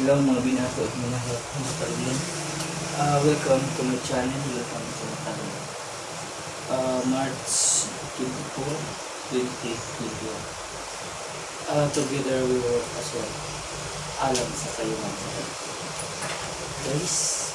Adlaw, mga binato at mga mga. Welcome to my channel, welcome to my channel. March 24, 2021. Together we work as one. Alang sa kayo mga. Guys,